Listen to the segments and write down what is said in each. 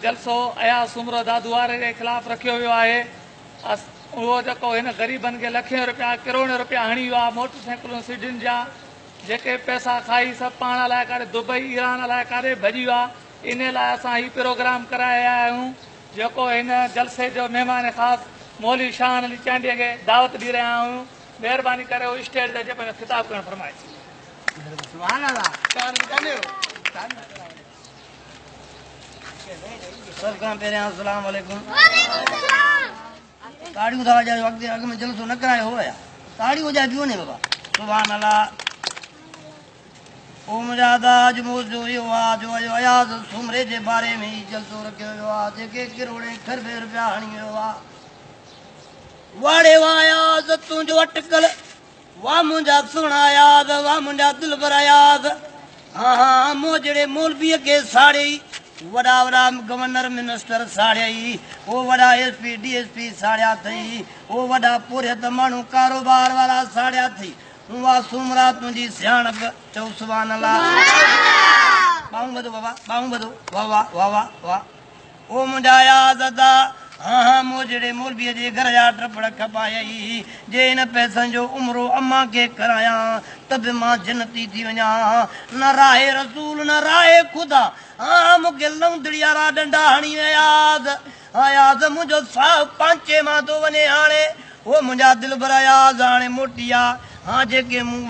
جلسو اياز سومرو دادو واري جي خلاف رکيو ويو آهي. اهو جيڪو هن غريبن کي لکين رپيا ڪروڙين رپيا هڻي ويو آهي موٽر سائيڪلون سيڊين جا جيڪي پئسا کائي سڀ پاڻ الائي ڪاڏي دبئي ايران الائي ڪاڏي ڀڄي ويو آهي انهي لاء اسان هي پروگرام ڪرائي رهيا آهيون جيڪو هن جلسي جو مهمان خاص مولوي شاهن علي چانڊيي کي دعوت ڏئي رهيا آهيون مهرباني ڪري هو اسٽيج تي اچي پنهنجو خطاب ڪرڻ فرمائي. سبحان الله. سڀ کان پهريان السلام عليڪم. تاڙيون ٿا وڄايو اڳتي اڳ ۾ جلسو نه ڪرايو هو يا تاڙيون وڄائي پيو ني بابا سبحان الله. او منهنجا ادا اڄ موضوع اهو آ جو اڄ اياز سومري جي باري ۾ هي جلسو رکيو ويو آ جيڪي ڪروڙين کربين رپيا هڻي ويو آ. واڙي واهه اياز تنهنجو اٽڪل واهه منهنجا سهڻا اياز واهه منهنجا دلبر اياز ها ها مون جهڙي مولويء کي ساڙيئي وڏا وڏا گورنر منسٽر ساڙيئي او وڏا S P D S P ساڙيا اٿئي او وڏا پورهيت ماڻهو ڪاروبار وارا ساڙيا اٿئي واهه سومرا تنهنجي سياڻپ چئو سبحان الله ٻانهون ٻڌو بابا ٻانهون ٻڌو واه واه واه واه واه او منهنجا اياز ادا ها ها مون جهڙي مولويء جي گهر جا ٽپڙ کپايئي جي ان پئسن جو عمرو امان کي ڪرايان ته به مان جنتي ٿي وڃان نه راهه رسول نه راهه خدا ها ها مون کي لوندڙي وارا ڏنڊا هڻي اياز اياز منهنجو ساهه پانچي مان ٿو وڃي هاڻي او منهنجا دلبر اياز هاڻي موٽي آ ها جيڪي مون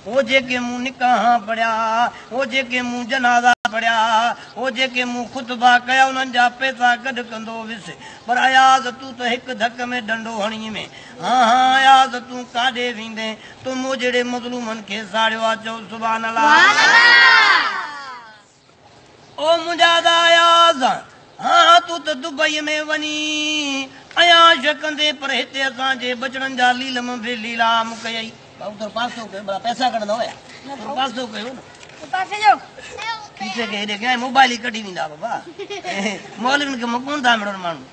او جيڪي مون نڪاحان پڙهيا، او جيڪي مون جنازا پڙهيا، او جيڪي مون خطبا ڪيا انهن جا پئسا گڏ ڪندو ويس. پر اياز تون ته هڪ ڌڪ ۾ ڏنڊو هڻي وين. ها ها اياز تون ڪاڏي ويندين؟ تو مون جهڙي مظلومن کي ساڙيو آ. چئو سبحان الله. او منهنجا ادا اياز! ها ها تون ته دبئيء ۾ وڃي عياش ڪندين پر هتي اسان جي ٻچڙن جا ليلم به ليلام ڪيئي. ڀائو ٿورو پاسو ڪيو ڀلا پئسا ڪڍندؤ يا ٿورو پاسو ڪيو نه. کيسي کي هيڏي ڪيائين موبائل ئي ڪڍي ويندا بابا مولوين کي ڪونه ٿا مڙن ماڻهو.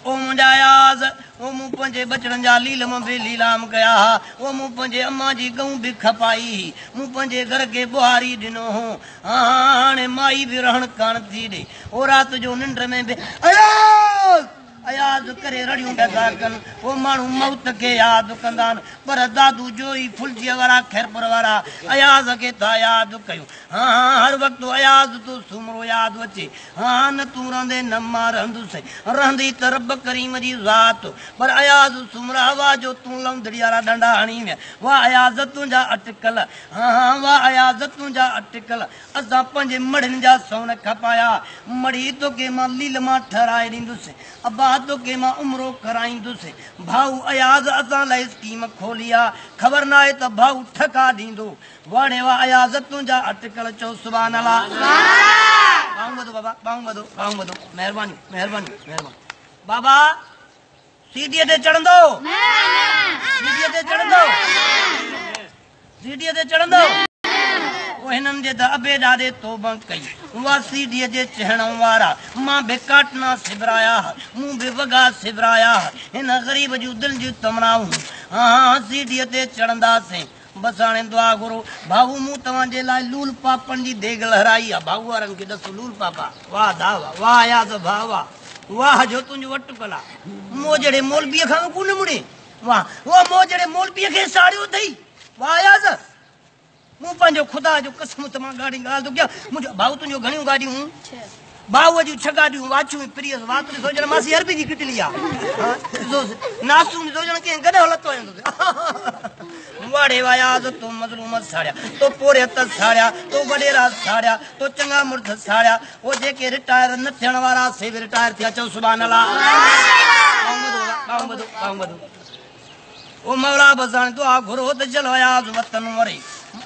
او منهنجا اياز! او مون پنهنجي ٻچڙن جا ليلم به ليلام ڪيا ها. او مون پنهنجي امان جي ڳئون به کپائي هئي. مون پنهنجي گهر کي ٻهاري ڏنو هو. ها ها هاڻي مائي به رهڻ ڪانه ٿي ڏي. او رات جو ننڊ ۾ به اياز! اياز ڪري رڙيون پيا ٿا ڪن. او ماڻهو موت کي ياد ڪندا آهن، پر دادو جوئي ڦلجيء وارا خيرپور وارا اياز کي ٿا ياد ڪيون. ها ها هر وقت اياز ٿو سومرو ياد اچي. ها نه تون رهندين نه مان رهندس، رهندي ته رب ڪريم جي ذات. پر اياز سومرا واهه جو تون لوندڙي وارا ڏنڊا هڻي وين، واهه اياز تنهنجا اٽڪل، ها ها واهه اياز تنهنجا اٽڪل، اسان پنهنجي مڙهين جا سون کپايا، مڙهي توکي مان ليلما ٺهرائي ڏيندس، ابا توکي مان عمرو ڪرائيندس، ڀائو اياز اسان لاء اسڪيم کولي آ، خبر ناهي ته ڀائو ٺڪا ڏيندو. واهه ڙي واهه اياز تنهنجا اٽڪل چئو سبحان الله. ٻانهون ٻڌو بابا ٻانهون ٻڌو ٻانهون ٻڌو مهرباني مهرباني مهرباني بابا سيڙهيء تي چڙهندو سيڙهيء تي چڙهندو سيڙهيء تي چڙهندو او هنن جي ته ابي ڏاڏي توبه ڪئي اها سيڙهيء جي چڙهڻ وارا مان به ڪاٽنا سبرايا مون به وڳا سبرايا هن غريب جون دل جون تمنائون ها ها سيڙهيء تي چڙهنداسين بس هاڻي دعا گهرو. ڀائو مون توهان جي لاء لول پاپڙن جي ديڳ لهرائي آ. ڀائو وارن کي ڏسو لول پاپا. واه دا واه. واه اياز ڀاء واه. واه جو تنهنجو اٽڪل آ. مون جهڙي مولبيء کان به ڪونه مڙين. واه واه مون جهڙي مولبيء کي ساڙيو اٿئي. واه اياز. مون پنهنجو خدا جو قسم ته مان ڳاڙهي ڳالهه ٿو ڪيان. منهنجو ڀائو تنهنجو گهڻيون گاڏيون هون. ڀائوء جون ڇهه گاڏيون واڇون ۽ پريس وات ڏسو ڄڻ ماسي عربي جي ڪٽلي آ. ڏسوس ناسون ڏسو ڄڻ ڪنهن گڏهه لتو هنيو اٿس. واڙي واياز تو مظلوم ساڙيا، تو پورهيت ساڙيا، تو وڏيرا ساڙيا، تو چڱا مڙس ساڙيا، او جيڪي رٽائر نه ٿيڻ وارا سي به رٽائر ٿيا چئو سبحان الله. ٻانهون ٻڌو ٻانهون ٻڌو ٻانهون ٻڌو. او مولا بس هاڻي دعا گهرو ته چلو اياز وطن وري.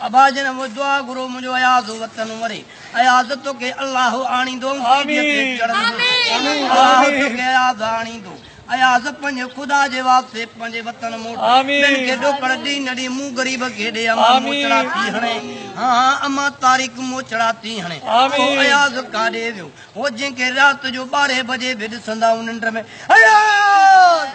ابا جن اهو دعا گهرو منهنجو اياز وطن وري. اياز توکي الله آڻيندو ۽ سيڙهيء تي چڙهندو. الله توکي اياز آڻيندو. اياز پنهنجي خدا جي واسطي پنهنجي وطن موٽ. ٻين کي ڏوڪڙ ڏي نه ڏي مون غريب کي ڏي. امان موچڙا ٿي هڻي. ها ها امان طارق موچڙا ٿي هڻي. او اياز ڪاڏي ويو. هو جنهن کي رات جو ٻارهين بجي به ڏسندا آهيون ننڊ ۾. اياز!